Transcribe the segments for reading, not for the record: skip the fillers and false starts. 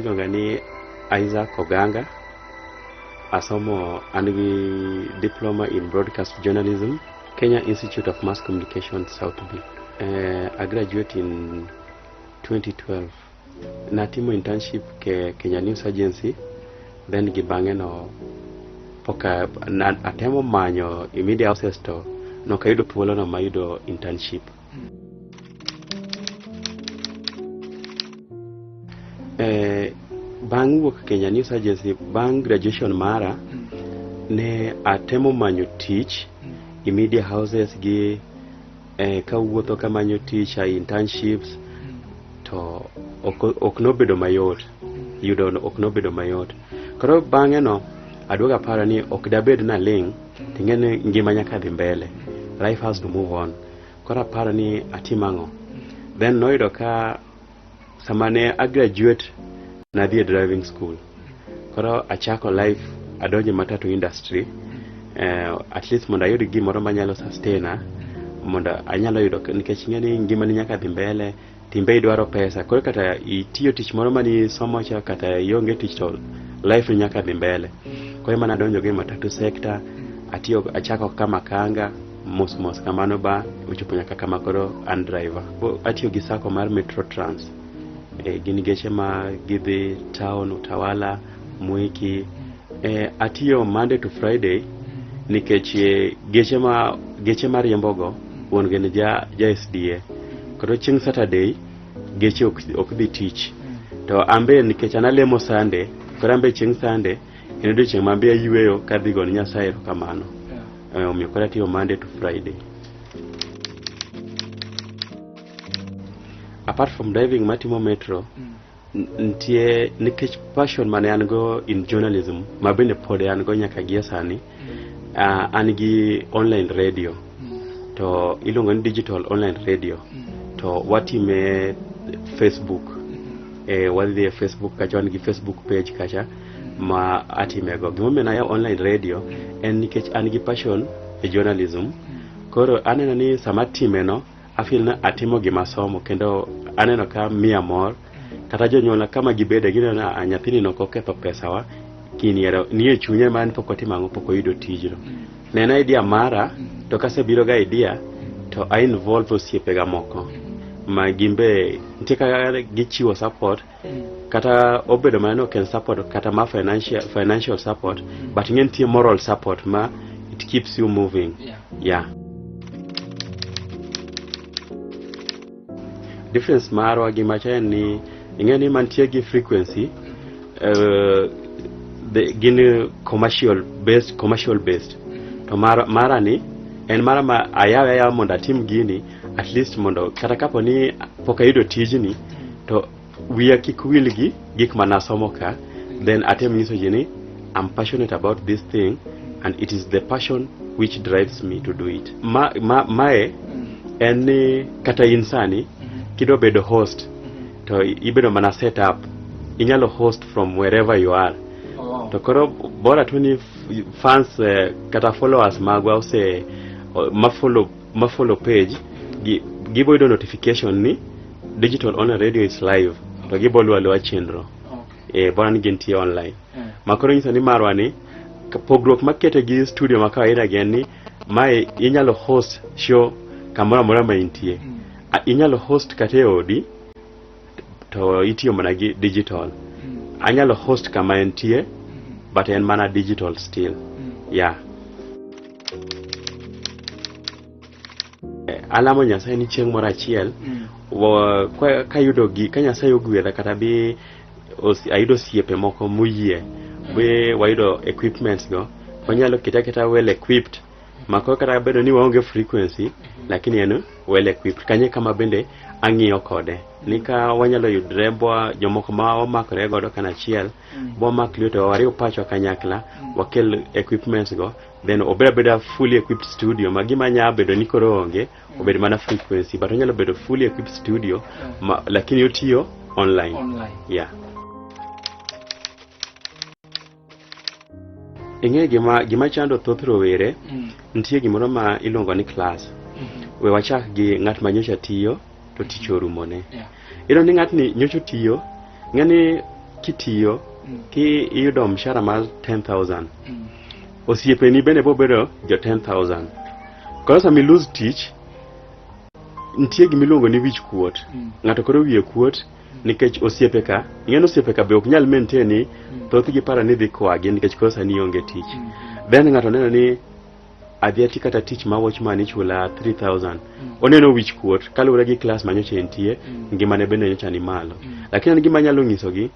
Iluonga ni Isaac Oganga. Asomo an gi diploma in broadcast journalism, Kenya Institute of Mass Communication, South B. I graduate in 2012. Natimo internship ke Kenya News Agency, then gi bang'e no pok atemo manyo e media houses to nokayudo thuolo no mayudo internship. Bang' wuok Kenya News Agency, bang' graduation mara, ne atemo manyo tich e media houses gi kawuotho kamanyo tich e internships to ok nobedo mayot yudo ok nobedo mayot. Koro bang'e no aduogo aparo ni ok dabed naling' ting'e ni ngima nyaka dhi mbele, life has to move on. Koro aparo ni atim ang'o. Then noyudo ka sama ne a graduate nadhi e driving school. Koro achako life adonjo e matatu industry at least mondo ayud gimoro manyalo sustain mondo anyalo yudo nikech ing'e ni ngimani nyaka dhi mbele timbe idwaro pesa koro kata itiyo tich moro mani somo cha kata ionge tich to life ni nyaka dhi mbele. Koro ema nadonjo go e matatu sector atiyo achako kama kanga mos mos kamano ba ochopo nyaka kama koro an driver. Atiyo gi sacco mar Metro Trans. Gin geche ma gidhi town, Utawala, Mwiki. Atiyo Monday to Friday nikech geche mariembogo wuon gi ni ja SDA. Koro chieng' Saturday geche ok dhi tich. To an be nikech an alemo Sunday, koro an be chieng' Sunday en odiochieng' ma an be ayueyo kadhi gone Nyasaye erokamano. Omiyo koro atiyo Monday to Friday. Apart from driving matimo metro, nitie nikech passion mane an go in journalism ma bende pod an go nyaka gie sani, an gi online radio to iluongo ni digital online radio to watime Facebook. Wadhi e Facebook kacha, wan gi Facebook page kacha ma atimego. Gimomiyo nayawo online radio en nikech an gi passion e journalism. Koro aneno ni sama atime no, afeel ni atimo gima asomo kendo aneno ka miya mor. Kata jonyuolna kama gibede gineno ni "Ah, nyathini nok oketho pesawa, gini ero nie chunye ma en pok otimo ang'o, pok oyudo tijno. Ne en idea mara, to kasebiro ga idea to a involve osiepega moko ma gin be nitie kaka gichiwo support kata obedo mana ni ok en support kata ma financial support but ing'e nitie moral support ma it keeps you moving. Yeah. Difference marwa gi macha en ni ing'e ni mantie gi frequency gin commercial based to mara ni en mara ma ayawe ayawa mondo atim gini at least mondo kata kapo ni pok ayudo tijni to wiya kik wil gi gik manasomo ka, then atem nyiso ji ni I'm passionate about this thing and it is the passion which drives me to do it. Mae en ni kata in sani kidwa bedo host to ibedo mana set up inyalo host from wherever you are. To koro bora tu ni fans kata followers magwa ose ma follow page gi gibo yudo notification ni digital online radio is live to gibo luwo aluwa chenro. Bora ni gintie online. Ma koro nyiso ni marwa ni pogruok makete gi studio ma kawaida gi en ni mae inyalo host show kamoro amora ma intie. Inyalo host kata e odi to itiyo mana gi digital. Anyalo host kama entie but en mana digital still. Yeah. Alamo Nyasaye ni chieng' moro achiel kayudo gi ka Nyasaye ogwedha kata bi ayudo osiepe moko moyie bi wayudo equipments go wanyalo kete aketa well equipped ma koro kata bedo ni waonge frequency lakini en well equipped kanyo e kama bende ang'iyo kode ni ka wanyalo yudre bwa jomoko ma wamakore godo kanachiel bwamak lwetewa wariw pachwa kanyakla wakel equipments go then obed abeda fully equipped studio ma gima nya bedo ni koro onge obed mana frequency but onyalo bedo fully equipped studio ma, lakini otiyo online. Online. Yeah. Ing'e gima chando thoth rowere nitie gimoro ma iluongo ni class. We wachak gi ng'at ma nyocha tiyo to tich orumone. Iyudo ni ng'atni nyocha otiyo ng'e ni kitiyo ki iyudo mshahara mar 10,000, osiepeni bende bobedo jo 10,000. Koro sama i lose tich, nitie gima iluongo ni wich kuot. Ng'ato koro wiye kuot nikech osiepe ka, ing'e osiepe ka be ok nyal maintain ni thothgi paro ni dhi kwagi nikech koro sani ionge tich. Then ng'ato neno ni adhi ati kata tich ma watchman ichula 3000. Oneno wich kuot kaluwore gi class ma nyocha entie, ngimane bende nyocha ni malo. Lakini an gima anyalo nyisogi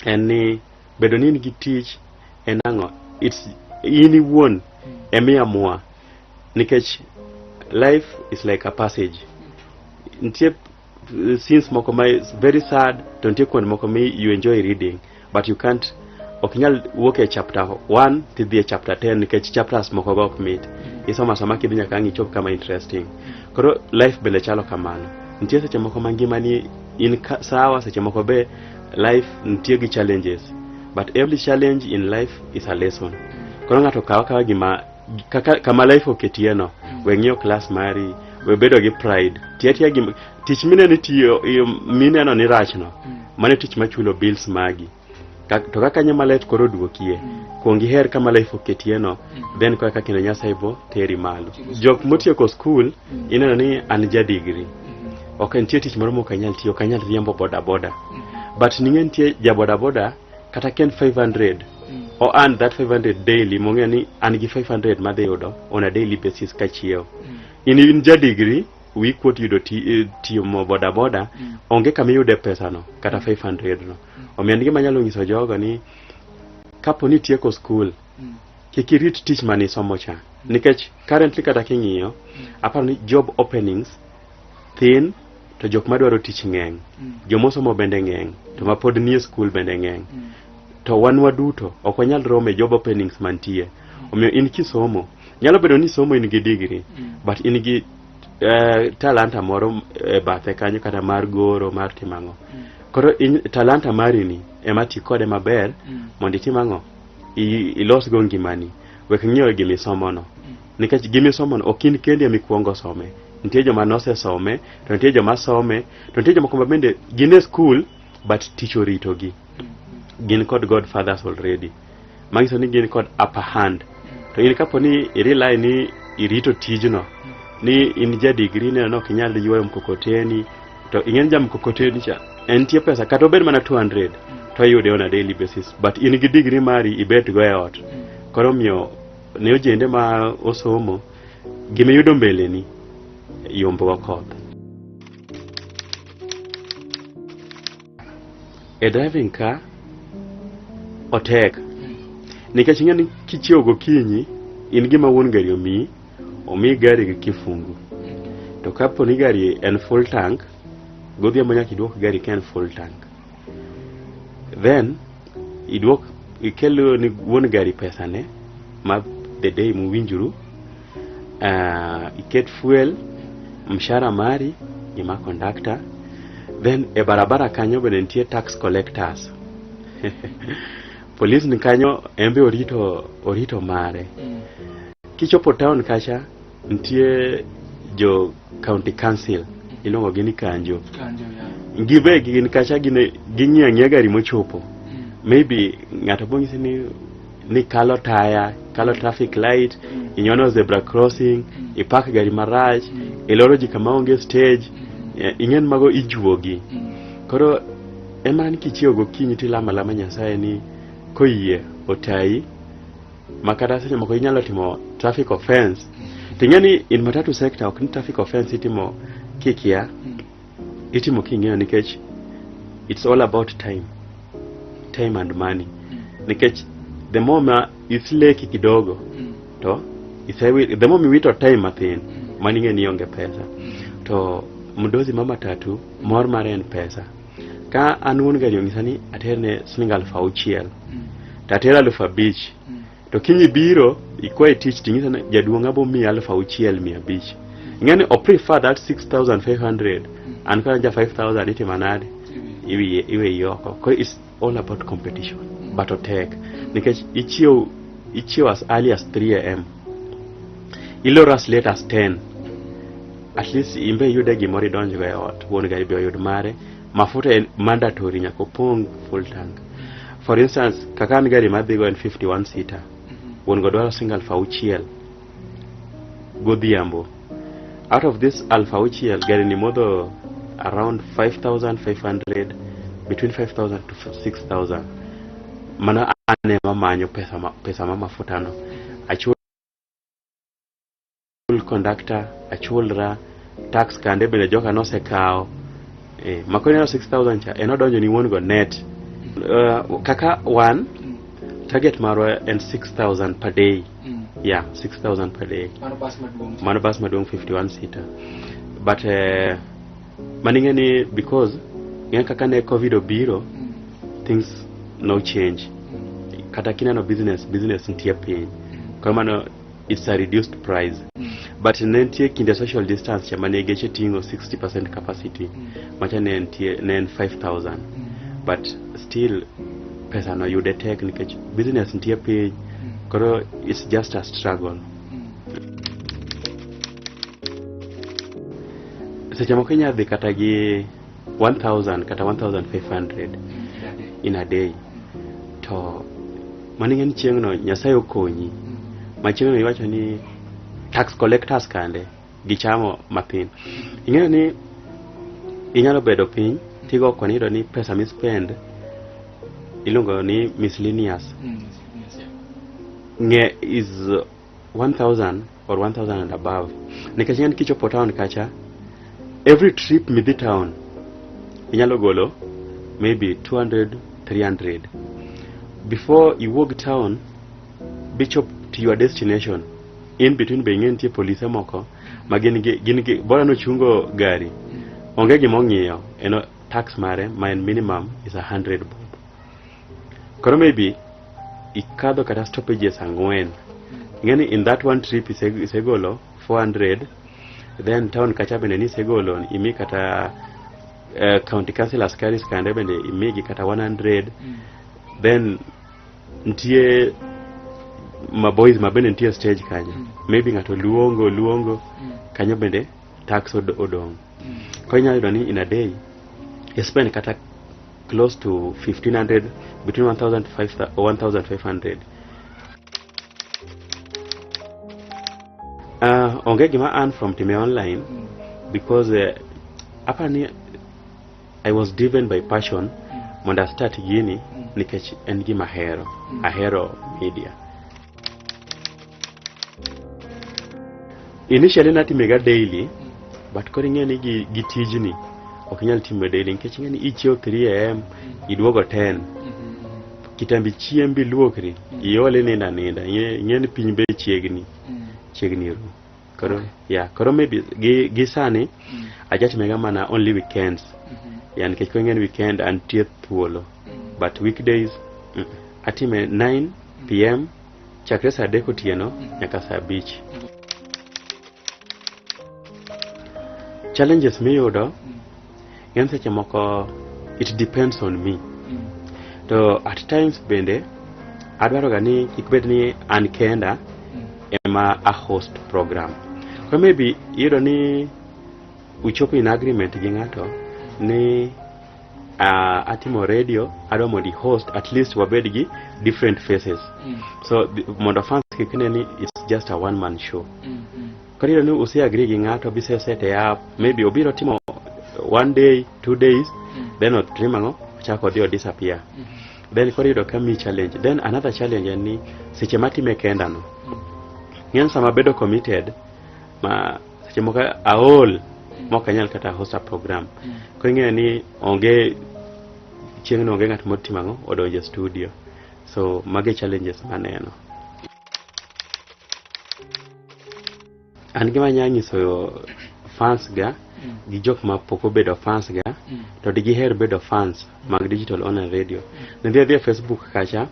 en ni bedo ni in gi tich en ang'o? It's in iwuon ema iamua nikech life is like a passage. Nitie scenes moko ma is very sad, to nitie kuonde moko ma you enjoy reading, but you can't, ok inyal wuok e chapter 1 tidhi e chapter 10 nikech chapters moko go ok mit. Isomo asoma kidhi nyaka ang' ichop kama interesting. Koro life bende chalo kamano. Nitie seche moko ma ngimani in ka, sawa, seche moko be life nitie gi challenges, but every challenge in life is a lesson. Koro ng'ato kaw akawa gima kaka kama life oketie no, we ng'iyo class mari, we bedo gi pride, ti atiya gima tich mineno itiyo mineno ni rach no, mano e tich machulo bills magi. To kaka kanyo ma life koro duokie, kuong iher kama life oketie no, then kaka kendo Nyasaye bo teri malo. Jok motieko school ineno ni an ja degree, ok nitie tich moro mok anyal tiyo, ok anyal riembo boda boda, but ning'e nitie ja boda boda kata ka en 500 o earn that 500 daily, mong'eyo ni an gi 500 madhi yudo on a daily basis kachiewo. In ja degree, wi kuot yudo tiyo mo boda boda, onge kama iyude pesa no kata 500 no. Omiyo an gima anyalo nyiso jogo ni kapo ni itieko school, kik irit tich mane isomo cha, nikech currently kata king'iyo, aparo ni job openings thin to jok madwaro tich ng'eny, jomosomo bende ng'eny, to mapod nie school bende ng'eny, to wan waduto ok wanyal romo e job openings mantie. Omiyo in kisomo, nyalo bedo ni somo in gi degree, but in gi talanta moro e bathe kanyo, kata mar goro, mar timo ang'o. Koro in, talanta mari ni ema ti kode maber mondo itim ang'o, ilosgo ngimani. Wek ng'iyo gimisomono, nikech gimisomono ok in kendi ema ikuongo some. Nitie joma nosesome, to nitie joma some, to nitie jomoko ma bende gin e school but tich oritogi, gin kod godfathers already, manyiso ni gin kod upper hand. To in kapo ni i rely ni irito tijno ni in ja degree, neno ni ok inyal ywayo mkokoteni, to ing'e ni ja mkokoteni cha en tie pesa kata obed mana 200 to iyude on a daily basis, but in gi degree mari ibet go e ot. Koro omiyo ne ojende ma osomo, gima iyudo mbeleni yombo go koth e driving car otek, nikech ing'e ni kichiewo gokinyi in gima wuon gari omiyi, omiyi gari gi kifungu, to kapo ni gari en full tank, godhiambo nyaka iduok gari ka en full tank, then iduok ikel ni wuon gari pesane ma the day muwinjuru, iket fuel, mshahara mari gi ma conductor. Then e barabara kanyo bende nitie tax collectors, police ni kanyo en be orito mare. Kichopo town kacha nitie jo county council, iluongo gi ni kanjo. Kanjo, ya. Gibe gin kacha, gin ging'iyo ang'iya gari mochopo. Maybe ng'ato bong'isi ni kalo taya, kalo traffic light, inyono zebra crossing, ipak gari marach, iloro ji kama onge stage. Ing'en mago ijuogi. Koro ema ni kichiewo gokinyi tilamo alama Nyasaye ni koyie otayi, ma kata seche moko inyalo timo traffic offense, to ing'e ni in matatu sector ok ni traffic offense itimo kikia, itimo king'eyo, nikech it's all about time, time and money, nikech the more ma isleki kidogo to the more miwito time mathin, mano ing'e ni ionge pesa. To mdozi ma matatu mor mare en pesa. Ka an wuon gari onyisa ni aterne siling 6,000, to atero 5,000, to kiny ibiro ikwaye tich ting'isa ni jaduong' abo miyi 6,500, ing'e ni o prefer that 6500 an kod ja 5000 itimo nade, iweyi oko. Koro it's all about competition, but otek nikech ichiew as early as 3 a.m., iloro as late as 10. At least imbe iyude gimoro idonjgo e ot, wuon gari be oyud mare. Mafuta en mandatory, nyaka opong' full tank. For instance, kaka an gari madhigo en 51 seater, wuon go dwaro siling 6,000 godhiambo. Out of this 6,000, gari ni modho around 5500, between 5000 to 6000. Mano an ema manyo pesa ma mafuta no, achul conductor, achulra tax kande bende joka nosekawo makoro ineno 6000 cha en odonjo ni wuon go net. Kaka wan, target marwa en 6000 per day. Yeah, 6000 per day. Mano bas maduong'. Mano bas maduong', 51 seater. But mano ing'e ni because ing'e kaka ne COVID obiro, things no change. Kata kineno business nitie piny, koro mano it's a reduced price. But ne nitie kinde social distance cha mane geche ting'o 60% capacity, macha ne nitie ne en 5000, but still pesa no yude tek nikech business nitie piny. Koro it's just a struggle. Seche moko inyalo dhi kata gi 1000 kata 1500 in a day, to mano ing'e ni chieng'no Nyasaye okonyi ma chieng'no iwacho ni tax collectors kande gichamo mathin. Ing'eyo ni inyalo bedo piny tigo kwan, iyudo ni pesa mispend iluongo ni miscellaneous ng'e is 1000 or 1000 and above, nikech ing'e ni kichopo town kacha, every trip midhi town inyalo golo maybe 200, 300 before iwuog town bichop to your destination. In between be ing'e nitie polise moko ma gin gi bora nochungo gari, onge gima ong'iyo, en tax mare ma en minimum is 100 bob. Koro maybe ikadho kata stoppages ang'wen, ing'e ni in that one trip isegolo 400. Then town kacha bende ni isegolo imi kata county council askaris kande bende imigi kata 100. Then nitie ma boys ma bende nitie stage kanyo, maybe ng'ato luongo luongo kanyo bende tax odong'. Koro inyalo yudo ni in a day you spend kata close to 1500, between 1000 to 1500. Onge gima earn from time online because apani I was driven by passion mondo a start gini nikech en gima ahero, ahero media. Initially natimega daily, but koro ing'e ni gi tijni ok inyal timo daily nikech ing'e ni ichiew 3 am, iduogo 10, kitambi chiembi, luokri, iole, nindo aninda. Ing'e ni piny be chiegni chiegni ru. Koro yeah, koro maybe gi sani ajatimega mana only weekends, yeah, nikech koro ing'e ni weekend antie thuolo, but weekdays atime 9 p.m., chakre saa 3 otieno nyaka saa 5. Challenges miyudo ng'eny seche moko it depends on me, to at times bende adwaro ga ni kik bed ni an kenda ema a host program. Koro maybe iyudo ni uchopo in agreement gi ng'ato ni atimo radio, adwa mondo i host, at least wabed gi different faces, so mondo fans kik ne ni it's just a one man show. Koro iyudo ni use agree gi ng'ato bise set e up, maybe obiro timo one day, 2 days, then otimo ang'o, ochako odhi o disappear. Then koro iyudo ka mi challenge. Then another challenge en ni seche matime kenda no, ng'eny sama bedo committed ma seche moko aol mok anyal kata host a program. Koro ing'eyo ni onge chieng'no, onge ng'at motimo ang'o, odonjo e studio. So magi challenges maneno. An gima anyalo nyiso fans ga gi jok ma pok obedo fans ga to digiher bedo fans mag Digital Online Radio, ne dhi adhiya e Facebook kacha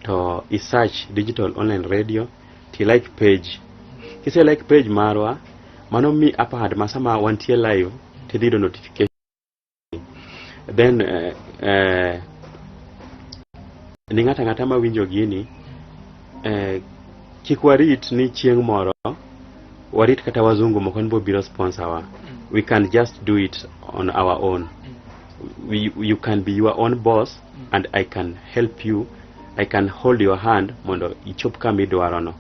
to i search Digital Online Radio to i like page. Kise like page marwa, mano mi upper hand ma sama wantie live tidhi yudo notification. Then ni ng'ato ang'ata mawinjo gini, kik warit ni chieng' moro warit kata wazungu moko ni biro sponsor wa. We can just do it on our own. You can be your own boss. And I can help you, I can hold your hand mondo ichop kama idwarono.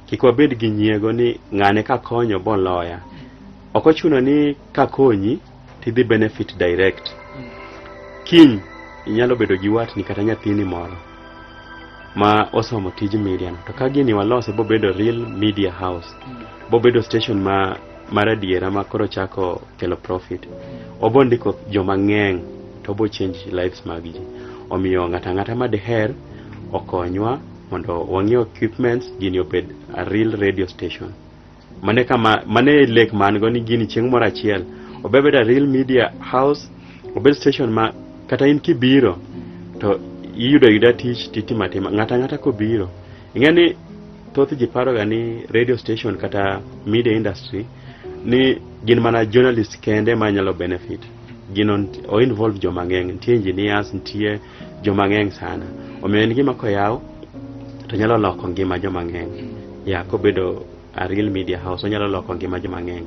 Kik wabed gi nyiego ni ng'ane kakonyo boloya. Ok ochuno ni kakonyi tidhi benefit direct. Kiny inyalo bedo gi watni kata nyathini moro ma osomo tij media no. To ka gini walose bobedo real media house, bobedo station ma mar adiera ma koro chako kelo profit, obo ndiko joma ng'eny to obo change lives mag ji. Omiyo ng'ato ang'ata ma diher okonywa mondo wang'iew equipments, gini obed a real radio station. Mane kama mane e lek ma an go ni gini chieng' moro achiel obed a real media house, obed station ma kata in kibiro to iyudo ayuda tich titimo atima. Ng'ato ang'ata kobiro, ing'e ni thoth ji paroga ni radio station kata media industry ni gin mana journalist kende ma nyalo benefit. Gino o involve joma ng'eny, nitie engineers, nitie joma ng'eny sana. Omiyo en gima koyaw to nyalo loko ngima joma ng'eny ya kobedo a real media house, onyalo loko ngima joma ng'eny.